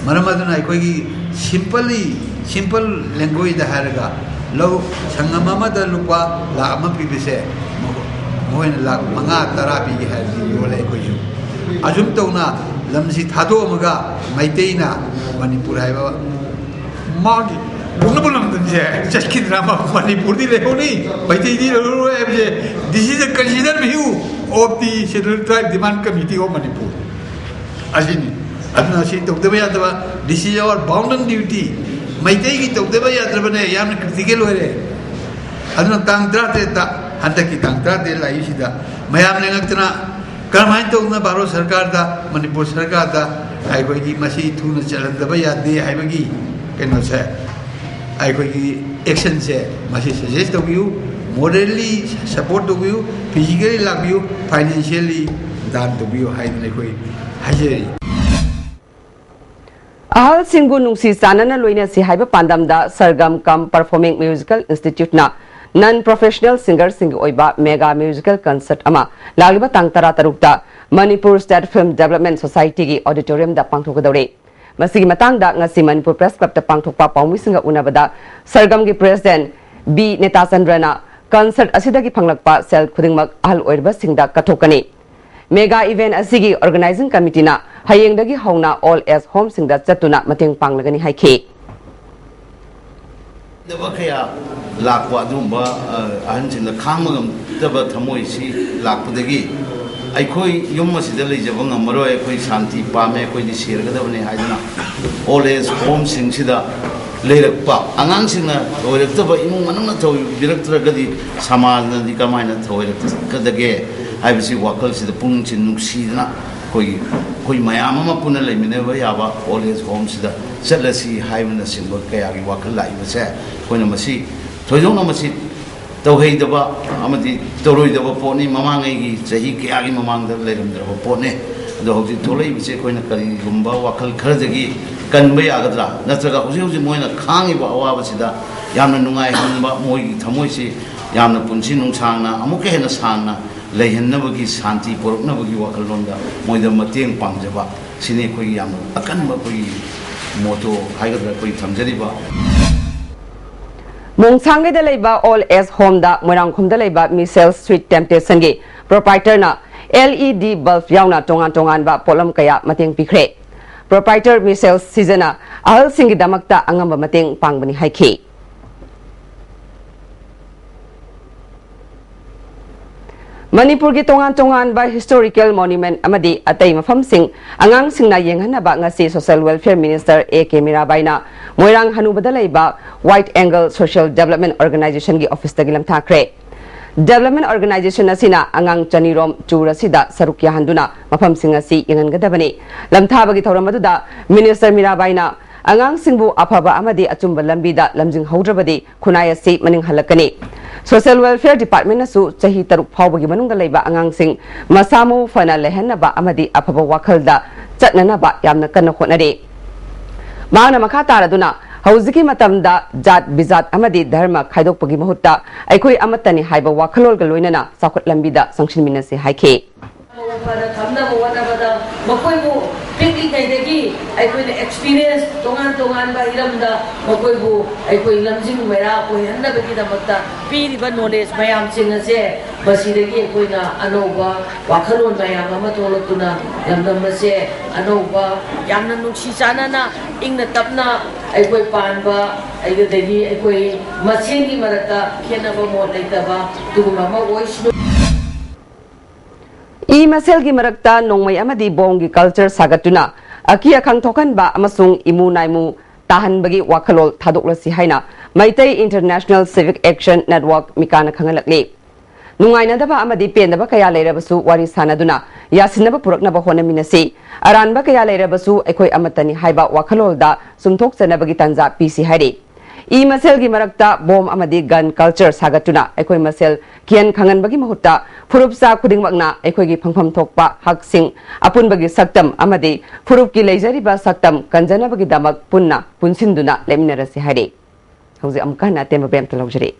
ꯃꯔꯝ ꯑꯗꯨꯅ ꯑꯩꯈꯣꯏꯒꯤ simply, simple language ꯗ ꯍꯥꯏꯔꯒ ꯂꯧ ꯁꯪꯒꯝ ꯑꯃꯗ ꯂꯨꯄꯥ ꯂꯥꯈ ꯑꯃ ꯄꯤꯕꯁꯦ ꯃꯈꯣꯏꯅ ꯂꯥꯈ ꯃꯉꯥ ꯇꯔꯥ ꯄꯤꯒꯦ ꯍꯥꯏꯔꯗꯤ ꯌꯣꯜꯂꯦ ꯑꯩꯈꯣꯏꯁꯨ꯫ ꯑꯁꯨꯝ ꯇꯧꯅ ꯂꯝꯁꯤ ꯊꯥꯗꯣꯛꯑꯝꯃꯒ ꯃꯩꯇꯩꯅ ꯃꯅꯤꯄꯨꯔ ꯍꯥꯏꯕ ꯃꯥꯒꯤ ꯄꯣꯛꯅꯕ ꯂꯝꯗꯝꯁꯦ ꯆꯠꯈꯤꯗ꯭ꯔꯥ? ꯃꯅꯤꯄꯨꯔꯗꯤ ꯂꯩꯍꯧꯅꯤ, ꯃꯩꯇꯩꯗꯤ ꯂꯩꯍꯧꯔꯣꯏ ꯍꯥꯏꯕꯁꯦ this is the consider view of the Scheduled Tribe Demand Committee of Manipur ꯑꯁꯤꯅꯤ꯫ ꯑꯗꯨꯅ ꯁꯤ ꯇꯧꯗꯕ ꯌꯥꯗꯕ, this is our bounden duty꯫ ꯃꯩꯇꯩꯒꯤ ꯇꯧꯗꯕ ꯌꯥꯗ꯭ꯔꯕꯅꯦ, ꯌꯥꯝꯅ critical ꯑꯣꯏꯔꯦ꯫ ꯑꯗꯨꯅ ꯇꯥꯡ ꯇꯔꯥꯇꯔꯦꯠꯇ, ꯍꯟꯗꯛꯀꯤ ꯇꯥꯡ ꯇꯔꯥꯇꯔꯦꯠ ꯂꯥꯛꯏꯁꯤꯗ ꯃꯌꯥꯝ ꯂꯦꯡꯉꯛꯇꯅ ꯀꯔꯝꯍꯥꯏꯅ ꯇꯧꯗꯅ ꯚꯥꯔꯠ ꯁꯔꯀꯥꯔꯗ, ꯃꯅꯤꯄꯨꯔ ꯁꯔꯀꯥꯔꯗ ꯑꯩꯈꯣꯏꯒꯤ ꯃꯁꯤ ꯊꯨꯅ ꯆꯜꯍꯟꯗꯕ ꯌꯥꯗꯦ ꯍꯥꯏꯕꯒꯤ ꯀꯩꯅꯣꯁꯦ ꯑꯩꯈꯣꯏꯒꯤ ꯑꯦꯛꯁꯟꯁꯦ ꯃꯁꯤ ꯁꯖꯦꯁ ꯇꯧꯕꯤꯌꯨ, ꯃꯣꯔꯦꯜꯂꯤ ꯁꯄꯣꯔꯠ ꯇꯧꯕꯤꯌꯨ, ꯐꯤꯖꯤꯀꯦꯜꯂꯤ ꯂꯥꯛꯄꯤꯌꯨ, ꯐꯥꯏꯅꯥꯟꯁꯤꯌꯦꯜꯂꯤ ꯗꯥꯟ ꯇꯧꯕꯤꯌꯨ ꯍꯥꯏꯗꯅ ꯑꯩꯈꯣꯏ ꯍꯥꯏꯖꯔꯤ꯫ ꯑꯍꯜꯁꯤꯡꯕꯨ ꯅꯨꯡꯁꯤ ꯆꯥꯟꯅꯅ ꯂꯣꯏꯅꯁꯤ ꯍꯥꯏꯕ ꯄꯥꯟꯗꯝꯗ ꯁꯔꯒꯝ ꯀꯝ ꯄꯔꯐꯣꯔꯃꯤꯡ ꯃ꯭ꯌꯨꯖꯤꯀꯦꯜ ꯏꯟꯁꯇꯤꯇ꯭ꯌꯨꯠꯅ ꯅꯟ ꯄ꯭ꯔꯣꯐꯦꯁꯅꯦꯜ ꯁꯤꯡꯒꯔꯁꯤꯡꯒꯤ ꯑꯣꯏꯕ ꯃꯦꯒꯥ ꯃ꯭ꯌꯨꯖꯤꯀꯦꯜ ꯀꯟꯁꯔꯠ ꯑꯃ ꯂꯥꯛꯂꯤꯕ ꯇꯥꯡ ꯇꯔꯥ ꯇꯔꯨꯛꯇ ꯃꯅꯤꯄꯨꯔ ꯁ꯭ꯇꯦꯠ ꯐꯤꯜꯝ ꯗꯦꯕꯂꯞꯃꯦꯟ ꯁꯣꯁꯥꯏꯇꯤꯒꯤ ꯑꯣꯗꯤꯇꯣꯔꯤꯌꯝꯗ ꯄꯥꯡꯊꯣꯛꯀꯗꯧꯔꯤ꯫ ꯃꯁꯤꯒꯤ ꯃꯇꯥꯡꯗ ꯉꯁꯤ ꯃꯅꯤꯄꯨꯔ ꯄ꯭ꯔꯦꯁ ꯀ꯭ꯂꯕꯇ ꯄꯥꯡꯊꯣꯛꯄ ꯄꯥꯎꯃꯤꯁꯤꯡꯒ ꯎꯅꯕꯗ ꯁꯔꯒꯝꯒꯤ ꯄ꯭ꯔꯦꯁꯤꯗꯦꯟꯠ ꯕꯤ ꯅꯦꯇꯥꯆꯟꯗ꯭ꯔꯅ ꯀꯟꯁꯔꯠ ꯑꯁꯤꯗꯒꯤ ꯐꯪꯂꯛꯄ ꯁꯦꯜ ꯈꯨꯗꯤꯡꯃꯛ ꯑꯍꯜ ꯑꯣꯏꯔꯕꯁꯤꯡꯗ ꯀꯠꯊꯣꯛꯀꯅꯤ꯫ ꯃꯦꯒꯥ ꯏꯚꯦꯟꯠ ꯑꯁꯤꯒꯤ ꯑꯣꯔꯒꯅꯥꯏꯖꯤꯡ ꯀꯃꯤꯇꯤꯅ ꯍꯌꯦꯡꯗꯒꯤ ꯍꯧꯅ ꯑꯣꯜ ꯑꯦꯖ ꯍꯣꯝꯁꯤꯡꯗ ꯆꯠꯇꯨꯅ ꯃꯇꯦꯡ ꯄꯥꯡꯂꯒꯅꯤ ꯍꯥꯏꯈꯤ꯫ ꯗꯕ ꯀꯌꯥ ꯂꯥꯛꯄ ꯑꯗꯨꯒꯨꯝꯕ ꯑ, ꯑꯍꯟꯁꯤꯡꯗ ꯈꯥꯡꯕ ꯉꯝꯗꯕ ꯊꯃꯣꯏꯁꯤ ꯂꯥꯛꯄꯗꯒꯤ ꯑꯩꯈꯣꯏ ꯌꯨꯝ ꯑꯁꯤꯗ ꯂꯩꯖꯕ ꯉꯝꯃꯔꯣꯏ, ꯑꯩꯈꯣꯏ ꯁꯥꯟꯇꯤ ꯄꯥꯝꯃꯦ, ꯑꯩꯈꯣꯏꯗꯤ ꯁꯤꯔꯒꯗꯕꯅꯤ ꯍꯥꯏꯗꯨꯅ ꯑꯣꯜ ꯑꯦꯖ ꯍꯣꯝꯁꯤꯡꯁꯤꯗ ꯂꯩꯔꯛꯄ ꯑꯉꯥꯡꯁꯤꯡꯅ ꯊꯑꯣꯏꯔꯛꯇꯕ, ꯏꯃꯨꯡ ꯃꯅꯨꯡꯅ ꯊꯧꯕꯤꯔꯛꯇ꯭ꯔꯒꯗꯤ ꯁꯃꯥꯖꯅꯗꯤ ꯀꯃꯥꯏꯅ ꯊꯧꯑꯣꯏꯔꯛꯀꯗꯒꯦ ꯍꯥꯏꯕꯁꯤ ꯋꯥꯈꯜꯁꯤꯗ ꯄꯨꯛꯅꯤꯡꯁꯤ ꯅꯨꯡꯁꯤꯗꯅ ꯑꯩꯈꯣꯏꯒꯤ ꯑꯩꯈꯣꯏ ꯃꯌꯥꯝ ꯑꯃ ꯄꯨꯟꯅ ꯂꯩꯃꯤꯟꯅꯕ ꯌꯥꯕ ꯑꯣꯜ ꯑꯦꯖ ꯍꯣꯝꯁꯤꯗ ꯆꯠꯂꯁꯤ ꯍꯥꯏꯕꯅꯆꯤꯡꯕ ꯀꯌꯥꯒꯤ ꯋꯥꯈꯜ ꯂꯥꯛꯏꯕꯁꯦ ꯑꯩꯈꯣꯏꯅ ꯃꯁꯤ ꯊꯣꯏꯗꯣꯛꯅ ꯃꯁꯤ ꯇꯧꯍꯩꯗꯕ ꯑꯃꯗꯤ ꯇꯧꯔꯣꯏꯗꯕ ꯄꯣꯠꯅꯤ꯫ ꯃꯃꯥꯡꯉꯩꯒꯤ ꯆꯍꯤ ꯀꯌꯥꯒꯤ ꯃꯃꯥꯡꯗ ꯂꯩꯔꯝꯗ꯭ꯔꯕ ꯄꯣꯠꯅꯤ꯫ ꯑꯗꯣ ꯍꯧꯖꯤꯛ ꯊꯣꯛꯂꯛꯏꯕꯁꯦ ꯑꯩꯈꯣꯏꯅ ꯀꯔꯤꯒꯨꯝꯕ ꯋꯥꯈꯜ ꯈꯔꯗꯒꯤ ꯀꯟꯕ ꯌꯥꯒꯗ꯭ꯔꯥ, ꯅꯠꯇ꯭ꯔꯒ ꯍꯧꯖꯤꯛ ꯍꯧꯖꯤꯛ ꯃꯣꯏꯅ ꯈꯥꯡꯉꯤꯕ ꯑꯋꯥꯕꯁꯤꯗ ꯌꯥꯝꯅ ꯅꯨꯡꯉꯥꯏꯍꯟꯕ, ꯃꯣꯏꯒꯤ ꯊꯃꯣꯏꯁꯤ ꯌꯥꯝꯅ ꯄꯨꯟꯁꯤ ꯅꯨꯡꯁꯥꯡꯅ ꯑꯃꯨꯛꯀ ꯍꯦꯟꯅ ꯁꯥꯡꯅ ꯂꯩꯍꯟꯅꯕꯒꯤ, ꯁꯥꯟꯇꯤ ꯄꯨꯔꯛꯅꯕꯒꯤ ꯋꯥꯈꯜꯂꯣꯟꯗ ꯃꯣꯏꯗ ꯃꯇꯦꯡ ꯄꯥꯡꯖꯕ, ꯁꯤꯅꯤ ꯑꯩꯈꯣꯏꯒꯤ ꯌꯥꯝꯅ ꯑꯀꯟꯕ ꯑꯩꯈꯣꯏꯒꯤ ꯃꯣꯇꯣ ꯍꯥꯏꯒꯗ꯭ꯔꯥ, ꯑꯩꯈꯣꯏ ꯊꯝꯖꯔꯤꯕ꯫ ꯃꯣꯡꯁꯥꯡꯒꯩꯗ ꯂꯩꯕ ꯑꯣꯜ ꯑꯦꯖ ꯍꯣꯝꯗ ꯃꯣꯏꯔꯥꯡꯈꯣꯝꯗ ꯂꯩꯕ ꯃꯤꯁꯦꯜ ꯁ꯭ꯋꯤꯠ ꯇꯦꯝꯇꯦꯁꯟꯒꯤ ꯄ꯭ꯔꯣꯄꯥꯏꯇꯔꯅ ꯑꯦꯜ ꯏ ꯗꯤ ꯕꯜꯕ ꯌꯥꯎꯅ ꯇꯣꯉꯥꯟ ꯇꯣꯉꯥꯟꯕ ꯄꯣꯠꯂꯝ ꯀꯌꯥ ꯃꯇꯦꯡ ꯄꯤꯈ꯭ꯔꯦ꯫ ꯄ꯭ꯔꯣꯄꯥꯏꯇꯔ ꯃꯤꯁꯦꯜ ꯁꯤꯖꯅ ꯑꯍꯜꯁꯤꯡꯒꯤꯗꯃꯛꯇ ꯑꯉꯝꯕ ꯃꯇꯦꯡ ꯄꯥꯡꯕꯅꯤ ꯍꯥꯏꯈꯤ꯫ ꯃꯅꯤꯄꯨꯔꯒꯤ ꯇꯣꯉꯥꯟ ꯇꯣꯉꯥꯟꯕ ꯍꯤꯁꯇꯣꯔꯤꯀꯦꯜ ꯃꯣꯅꯨꯃꯦꯟꯠ ꯑꯃꯗꯤ ꯑꯇꯩ ꯃꯐꯝꯁꯤꯡ ꯑꯉꯥꯡꯁꯤꯡꯅ ꯌꯦꯡꯍꯟꯅꯕ ꯉꯁꯤ social welfare minister A K ꯃꯤꯔꯥꯕꯥꯏꯅ ꯃꯣꯏꯔꯥꯡ ꯍꯅꯨꯕꯗ ꯂꯩꯕ ꯋꯥꯏꯠ ꯑꯦꯡꯒꯜ ꯁꯣꯁꯤꯌꯦꯜ ꯗꯦꯕꯂꯞꯃꯦꯟꯠ ꯑꯣꯔꯒꯅꯥꯏꯖꯦꯁꯟꯒꯤ ꯑꯣꯐꯤꯁꯇꯒꯤ ꯂꯝꯊꯥꯈ꯭ꯔꯦ꯫ ꯗꯦꯕꯂꯞꯃꯦꯟꯠ ꯑꯣꯔꯒꯅꯥꯏꯖꯦꯁꯟ ꯑꯁꯤꯅ ꯑꯉꯥꯡ ꯆꯅꯤꯔꯣꯝ ꯇꯨꯔ ꯑꯁꯤꯗ ꯁꯔꯨꯛ ꯌꯥꯍꯟꯗꯨꯅ ꯃꯐꯝꯁꯤꯡ ꯑꯁꯤ ꯌꯦꯡꯍꯟꯒꯗꯕꯅꯤ꯫ ꯂꯝꯊꯥꯕꯒꯤ ꯊꯧꯔꯝ ꯑꯗꯨꯗ ꯃꯤꯅꯤꯁꯇꯔ ꯃꯤꯔꯥꯕꯥꯏꯅ ꯑꯉꯥꯡꯁꯤꯡꯕꯨ ꯑꯐꯕ ꯑꯃꯗꯤ ꯑꯆꯨꯝꯕ ꯂꯝꯕꯤꯗ ꯂꯝꯖꯤꯡꯍꯧꯗ꯭ꯔꯕꯗꯤ ꯈꯨꯟꯅꯥꯏ ꯑꯁꯤ ꯃꯅꯤꯡ ꯍꯜꯂꯛꯀꯅꯤ꯫ Social Welfare Departmentꯅꯁꯨ ꯆꯍꯤ ꯇꯔꯨꯛ ꯐꯥꯎꯕꯒꯤ ꯃꯅꯨꯡꯗ ꯂꯩꯕ ꯑꯉꯥꯡꯁꯤꯡ ꯃꯁꯥ ꯃꯎ ꯐꯅ ꯂꯩꯍꯟꯅꯕ ꯑꯃꯗꯤ ꯑꯐꯕ ꯋꯥꯈꯜꯗ ꯆꯠꯅꯅꯕ ꯌꯥꯝꯅ ꯀꯟꯅ ꯍꯣꯠꯅꯔꯤ꯫ ꯃꯍꯥꯛꯅ ꯃꯈꯥ ꯇꯥꯔꯗꯨꯅ, ꯍꯧꯖꯤꯛꯀꯤ ꯃꯇꯝꯗ ꯖꯥꯠ ꯕꯤꯖꯥꯠ ꯑꯃꯗꯤ ꯙꯔꯃ ꯈꯥꯏꯗꯣꯛꯄꯒꯤ ꯃꯍꯨꯠꯇ ꯑꯩꯈꯣꯏ ꯑꯃꯠꯇꯅꯤ ꯍꯥꯏꯕ ꯋꯥꯈꯜꯂꯣꯟꯒ ꯂꯣꯏꯅꯅ ꯆꯥꯎꯈꯠ ꯂꯝꯕꯤꯗ ꯆꯪꯁꯤꯟꯃꯤꯟꯅꯁꯤ ꯍꯥꯏꯈꯤ꯫ ꯃꯄꯨꯡ ꯐꯥꯅ ꯊꯝꯅꯕ ꯍꯣꯠꯅꯕꯗ ꯃꯈꯣꯏꯕꯨ ꯄꯤꯛꯂꯤꯉꯩꯗꯒꯤ ꯑꯩꯈꯣꯏꯅ experience ꯇꯣꯉꯥꯟ ꯇꯣꯉꯥꯟꯕ ꯍꯤꯔꯝꯗ ꯃꯈꯣꯏꯕꯨ ꯑꯩꯈꯣꯏ ꯂꯝꯖꯤꯡ ꯃꯩꯔꯥ ꯑꯣꯏꯍꯟꯅꯕꯒꯤꯗꯃꯛꯇ ꯄꯤꯔꯤꯕ knowledge ꯃꯌꯥꯝꯁꯤꯡ ꯑꯁꯦ ꯃꯁꯤꯗꯒꯤ ꯑꯩꯈꯣꯏꯅ ꯑꯅꯧꯕ ꯋꯥꯈꯜꯂꯣꯟ ꯃꯌꯥꯝ ꯑꯃ ꯊꯣꯛꯂꯛꯇꯨꯅ ꯂꯝꯗꯝ ꯑꯁꯦ ꯑꯅꯧꯕ ꯌꯥꯝꯅ ꯅꯨꯡꯁꯤ ꯆꯥꯟꯅꯅ ꯏꯪꯅ ꯇꯞꯅ ꯑꯩꯈꯣꯏ ꯄꯥꯟꯕ ꯑꯗꯨꯗꯒꯤ ꯑꯩꯈꯣꯏ ꯃꯁꯦꯟꯒꯤ ꯃꯔꯛꯇ ꯈꯦꯠꯅꯕ ꯃꯣꯠ ꯂꯩꯇꯕ ꯑꯗꯨꯒꯨꯝꯕ ꯑꯃ ꯑꯣꯏꯁꯅꯨ꯫ ꯏ ꯃꯁꯦꯜꯒꯤ ꯃꯔꯛꯇ ꯅꯣꯡꯃꯩ ꯑꯃꯗꯤ ꯕꯣꯝꯒꯤ culture ꯁꯥꯒꯠꯇꯨꯅ ꯑꯀꯤ ꯑꯈꯪ ꯊꯣꯛꯍꯟꯕ ꯑꯃꯁꯨꯡ ꯏꯃꯨ ꯅꯥꯏꯃꯨ ꯇꯥꯍꯟꯕꯒꯤ ꯋꯥꯈꯜꯂꯣꯟ ꯊꯥꯗꯣꯛꯂꯁꯤ ꯍꯥꯏꯅ Meitei International Civic Action Network ꯃꯤꯀꯥꯅ ꯈꯪꯍꯜꯂꯛꯂꯤ꯫ ꯅꯨꯡꯉꯥꯏꯅꯗꯕ ꯑꯃꯗꯤ ꯄꯦꯟꯗꯕ ꯀꯌꯥ ꯂꯩꯔꯕꯁꯨ ꯋꯥꯔꯤ ꯁꯥꯟꯅꯗꯨꯅ ꯌꯥꯁꯤꯟꯅꯕ ꯄꯨꯔꯛꯅꯕ ꯍꯣꯠꯅꯃꯤꯟꯅꯁꯤ꯫ ꯑꯔꯥꯟꯕ ꯀꯌꯥ ꯂꯩꯔꯕꯁꯨ ꯑꯩꯈꯣꯏ ꯑꯃꯠꯇꯅꯤ ꯍꯥꯏꯕ ꯋꯥꯈꯜꯂꯣꯟꯗ ꯆꯨꯝꯊꯣꯛꯆꯅꯕꯒꯤ ꯇꯥꯟꯖꯥ ꯄꯤꯁꯤ ꯍꯥꯏꯔꯤ꯫ ꯏ ꯃꯁꯦꯜꯒꯤ ꯃꯔꯛꯇ ꯕꯣꯝ ꯑꯃꯗꯤ gun culture ꯁꯥꯒꯠꯇꯨꯅ ꯑꯩꯈꯣꯏ ꯃꯁꯦꯜ ꯀꯤꯍꯟ ꯈꯪꯍꯟꯕꯒꯤ ꯃꯍꯨꯠꯇ ꯐꯨꯔꯨꯞꯆꯥ ꯈꯨꯗꯤꯡꯃꯛꯅ ꯑꯩꯈꯣꯏꯒꯤ ꯐꯪꯐꯝ ꯊꯣꯛꯄ ꯍꯛꯁꯤꯡ, ꯑꯄꯨꯟꯕꯒꯤ ꯁꯛꯇꯝ ꯑꯃꯗꯤ ꯐꯨꯔꯨꯞꯀꯤ ꯂꯩꯖꯔꯤꯕ ꯁꯛꯇꯝ ꯀꯟꯖꯅꯕꯒꯤꯗꯃꯛ ꯄꯨꯟꯅ ꯄꯨꯟꯁꯤꯟꯗꯨꯅ ꯂꯦꯞꯃꯤꯟꯅꯔꯁꯤ ꯍꯥꯏꯔꯤ꯫ ꯍꯧꯖꯤꯛ ꯑꯃꯨꯛꯀ ꯍꯟꯅ ꯑꯇꯦꯟꯕ ꯕꯦꯝꯇ ꯂꯧꯖꯔꯤ꯫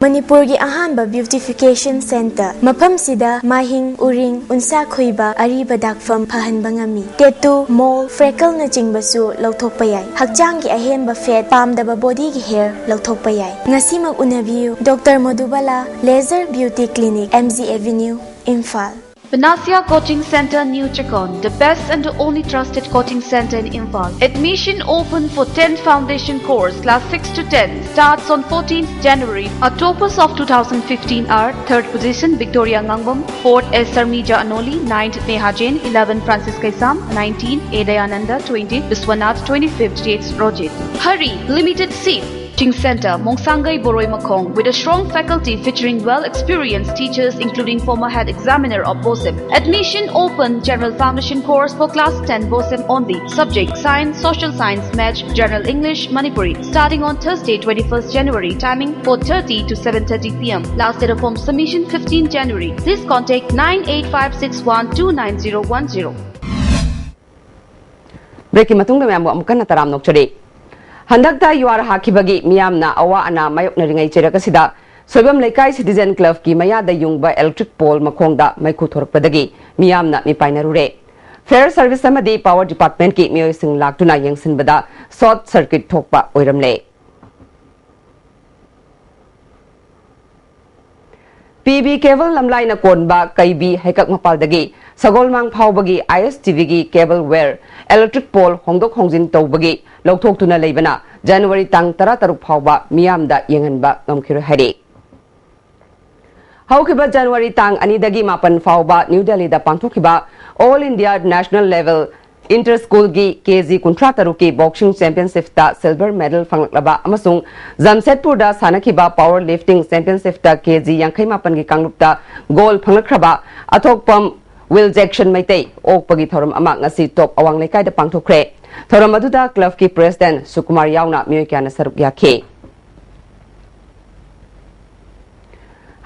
ꯃꯅꯤꯄꯨꯔꯒꯤ ꯑꯍꯥꯟꯕ beautification centre꯫ ꯃꯐꯝꯁꯤꯗ ꯃꯥꯍꯤꯡ, ꯎꯔꯤꯡ, ꯎꯟꯁꯥ ꯈꯣꯏꯕ, ꯑꯔꯤꯕ ꯗꯥꯛꯐꯝ ꯐꯍꯟꯕ ꯉꯝꯃꯤ꯫ Tattoo, mole, freckleꯅꯆꯤꯡꯕꯁꯨ ꯂꯧꯊꯣꯛꯄ ꯌꯥꯏ꯫ ꯍꯛꯆꯥꯡꯒꯤ ꯑꯍꯦꯟꯕ fat, ꯄꯥꯝꯗꯕ bodyꯒꯤ hair ꯂꯧꯊꯣꯛꯄ ꯌꯥꯏ꯫ ꯉꯁꯤꯃꯛ ꯎꯅꯕꯤꯌꯨ꯫ Doctor Madhubala, Laser Beauty Clinic, M G Avenue, Imphal. Panacea Coaching Center, New Chakon, the best and the only trusted coaching center in Imphal. Admission open for tenth foundation course, class six to ten, starts on fourteenth January. Our toppers of two thousand fifteen are: third position, Victoria Ngangbam; fourth S. Sarmija Anoli; ninth, Neha Jain; eleven, Francis Kaisam; nineteen, A. Dayananda; twenty, Biswanath; twenty-fifth, J H Rojit. Hurry, limited seat. Coaching Center, Mongsangai Boroi Makhong, with a strong faculty featuring well-experienced teachers including former head examiner of BOSEM. Admission open, General Foundation course for class ten BOSEM only. Subject: Science, Social Science, Maths, General English, Manipuri. Starting on Thursday, twenty-first January, timing four thirty to seven thirty p m. Last date of form submission, fifteenth January. Please contact nine eight five six one two nine zero one zero. ꯕ꯭ꯔꯦꯛꯀꯤ ꯃꯇꯨꯡꯗ ꯃꯌꯥꯝꯕꯨ ꯑꯃꯨꯛ ꯍꯟꯅ ꯇꯔꯥꯝꯅ ꯑꯣꯛꯆꯔꯤ꯫ ꯍꯟꯗꯛꯇ ꯌꯨꯍꯥꯔ ꯍꯥꯈꯤꯕꯒꯤ ꯃꯤꯌꯥꯝꯅ ꯑꯋꯥ ꯑꯅꯥ ꯃꯥꯌꯣꯛꯅꯔꯤꯉꯩ ꯆꯩꯔꯛ ꯑꯁꯤꯗ ꯁꯣꯏꯕꯝ ꯂꯩꯀꯥꯏ ꯁꯤꯇꯤꯖꯦꯟ ꯀ꯭ꯂꯕꯀꯤ ꯃꯌꯥꯗ ꯌꯨꯡꯕ ꯏꯂꯦꯛꯇ꯭ꯔꯤꯛ ꯄꯣꯜ ꯃꯈꯣꯡꯗ ꯃꯩꯈꯨ ꯊꯣꯔꯛꯄꯗꯒꯤ ꯃꯤꯌꯥꯝꯅ ꯃꯤꯄꯥꯏꯅꯔꯨꯔꯦ꯫ ꯐꯥꯌꯔ ꯁꯔꯚꯤꯁ ꯑꯃꯗꯤ ꯄꯥꯋꯔ ꯗꯤꯄꯥꯔꯠꯃꯦꯟꯠꯀꯤ ꯃꯤꯑꯣꯏꯁꯤꯡ ꯂꯥꯛꯇꯨꯅ ꯌꯦꯡꯁꯤꯟꯕꯗ ꯁꯣꯔꯠ ꯁꯔꯀ꯭ꯌꯨꯠ ꯊꯣꯛꯄ ꯑꯣꯏꯔꯝꯂꯦ꯫ ꯄꯤ ꯕꯤ ꯀꯦꯕꯜ ꯂꯝꯂꯥꯏꯅ ꯀꯣꯟꯕ ꯀꯩꯕꯤ ꯍꯩꯀꯛ ꯃꯄꯥꯜꯗꯒꯤ ꯁꯒꯣꯜꯃꯥꯡ ꯐꯥꯎꯕꯒꯤ ꯑꯥꯏ ꯑꯦꯁ ꯇꯤ ꯚꯤꯒꯤ ꯀꯦꯕꯜ ꯋꯦꯌꯔ ꯏꯂꯦꯛꯇ꯭ꯔꯤꯛ ꯄꯣꯜ ꯍꯣꯡꯗꯣꯛ ꯍꯣꯡꯖꯤꯟ ꯇꯧꯕꯒꯤ ꯂꯧꯊꯣꯛꯇꯨꯅ ꯂꯩꯕꯅ ꯖꯅꯋꯥꯔꯤ ꯇꯥꯡ ꯇꯔꯥ ꯇꯔꯨꯛ ꯐꯥꯎꯕ ꯃꯤꯌꯥꯝꯗ ꯌꯦꯡꯍꯟꯕ ꯉꯝꯈꯤꯔꯣꯏ ꯍꯥꯏꯔꯤ꯫ ꯍꯧꯈꯤꯕ ꯖꯅꯋꯥꯔꯤ ꯇꯥꯡ ꯑꯅꯤꯗꯒꯤ ꯃꯥꯄꯟ ꯐꯥꯎꯕ ꯅ꯭ꯌꯨ ꯗꯦꯜꯂꯤꯗ ꯄꯥꯡꯊꯣꯛꯈꯤꯕ ꯑꯣꯜ ꯏꯟꯗꯤꯌꯥ ꯅꯦꯁꯅꯦꯜ ꯂꯦꯚꯦꯜ ꯏꯟꯇꯔ ꯁ꯭ꯀꯨꯜꯒꯤ ꯀꯦ ꯖꯤ ꯀꯨꯟꯊ꯭ꯔꯥ ꯇꯔꯨꯛꯀꯤ ꯕꯣꯛꯁꯤꯡ ꯆꯦꯝꯄꯤꯌꯟꯁꯤꯞꯇ ꯁꯤꯜꯚꯔ ꯃꯦꯗꯜ ꯐꯪꯂꯛꯂꯕ ꯑꯃꯁꯨꯡ ꯖꯝꯁꯦꯗꯄꯨꯔꯗ ꯁꯥꯟꯅꯈꯤꯕ ꯄꯥꯋꯔ ꯂꯤꯐꯇꯤꯡ ꯆꯦꯝꯄꯤꯌꯟꯁꯤꯞꯇ ꯀꯦ ꯖꯤ ꯌꯥꯡꯈꯩ ꯃꯥꯄꯟꯒꯤ ꯀꯥꯡꯂꯨꯞꯇ ꯒꯣꯜ ꯐꯪꯂꯛꯈ꯭ꯔꯕ ꯑꯊꯣꯛꯄꯝ ꯋꯤꯜ ꯖꯦꯛꯁꯟ ꯃꯩꯇꯩ ꯑꯣꯛꯄꯒꯤ ꯊꯧꯔꯝ ꯑꯃ ꯉꯁꯤ ꯇꯣꯞ ꯑꯋꯥꯡ ꯂꯩꯀꯥꯏꯗ ꯄꯥꯡꯊꯣꯛꯈ꯭ꯔꯦ꯫ ꯊꯧꯔꯝ ꯑꯗꯨꯗ ꯀ꯭ꯂꯕꯀꯤ ꯄ꯭ꯔꯦꯁꯤꯗꯦꯟꯠ ꯁꯨꯀꯨꯃꯥꯔ ꯌꯥꯎꯅ ꯃꯤꯑꯣꯏ ꯀꯌꯥꯅ ꯁꯔꯨꯛ ꯌꯥꯈꯤ꯫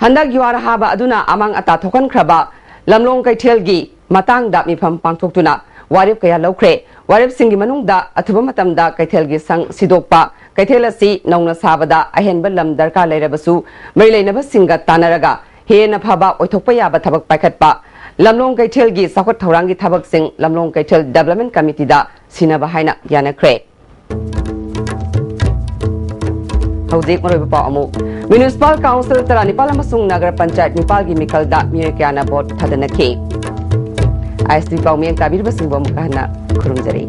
ꯍꯟꯗꯛ ꯌꯨꯍꯥꯔ ꯍꯥꯕ ꯑꯗꯨꯅ ꯑꯃꯥꯡ ꯑꯇꯥ ꯊꯣꯛꯍꯟꯈ꯭ꯔꯕ ꯂꯝꯂꯣꯡ ꯀꯩꯊꯦꯜꯒꯤ ꯃꯇꯥꯡꯗ ꯃꯤꯐꯝ ꯄꯥꯡꯊꯣꯛꯇꯨꯅ ꯋꯥꯔꯦꯞ ꯀꯌꯥ ꯂꯧꯈ꯭ꯔꯦ꯫ ꯋꯥꯔꯦꯞꯁꯤꯡꯒꯤ ꯃꯅꯨꯡꯗ ꯑꯊꯨꯕ ꯃꯇꯝꯗ ꯀꯩꯊꯦꯜꯒꯤ ꯁꯪ ꯁꯤꯗꯣꯛꯄ, ꯀꯩꯊꯦꯜ ꯑꯁꯤ ꯅꯧꯅ ꯁꯥꯕꯗ ꯑꯍꯦꯟꯕ ꯂꯝ ꯗꯔꯀꯥꯔ ꯂꯩꯔꯕꯁꯨ ꯃꯔꯤ ꯂꯩꯅꯕꯁꯤꯡꯒ ꯇꯥꯟꯅꯔꯒ ꯍꯦꯟꯅ ꯐꯕ ꯑꯣꯏꯊꯣꯛꯄ ꯌꯥꯕ ꯊꯕꯛ ꯄꯥꯏꯈꯠꯄ, ꯂꯝꯂꯣꯡ ꯀꯩꯊꯦꯜꯒꯤ ꯆꯥꯎꯈꯠ ꯊꯧꯔꯥꯡꯒꯤ ꯊꯕꯛꯁꯤꯡ ꯂꯝꯂꯣꯡ ꯀꯩꯊꯦꯜ ꯗꯤꯚꯦꯂꯞꯃꯦꯟꯠ ꯀꯃꯤꯇꯤꯗ ꯁꯤꯟꯅꯕ ꯍꯥꯏꯅ ꯌꯥꯅꯈ꯭ꯔꯦ꯫ ꯍꯧꯖꯤꯛ ꯃꯔꯨꯑꯣꯏꯕ ꯄꯥꯎ ꯑꯃꯨꯛ꯫ ꯃ꯭ꯌꯨꯅꯤꯁꯤꯄꯥꯜ ꯀꯥꯎꯟꯁꯤꯜ ꯇꯔꯥꯅꯤꯄꯥꯜ ꯑꯃꯁꯨꯡ ꯅꯒꯔ ꯄꯟꯆꯥꯌꯠ ꯅꯤꯄꯥꯜꯒꯤ ꯃꯤꯈꯜꯗ ꯃꯤꯑꯣꯏ ꯀꯌꯥꯅ ꯚꯣꯠ ꯊꯥꯗꯅꯈꯤ꯫ ꯑꯥꯏ ꯑꯦꯁ ꯇꯤ ꯄꯥꯎꯃꯤ ꯇꯥꯕꯤꯔꯤꯕꯁꯤꯡꯕꯨ ꯑꯃꯨꯛ ꯍꯟꯅ ꯈꯨꯔꯨꯝꯖꯔꯤ꯫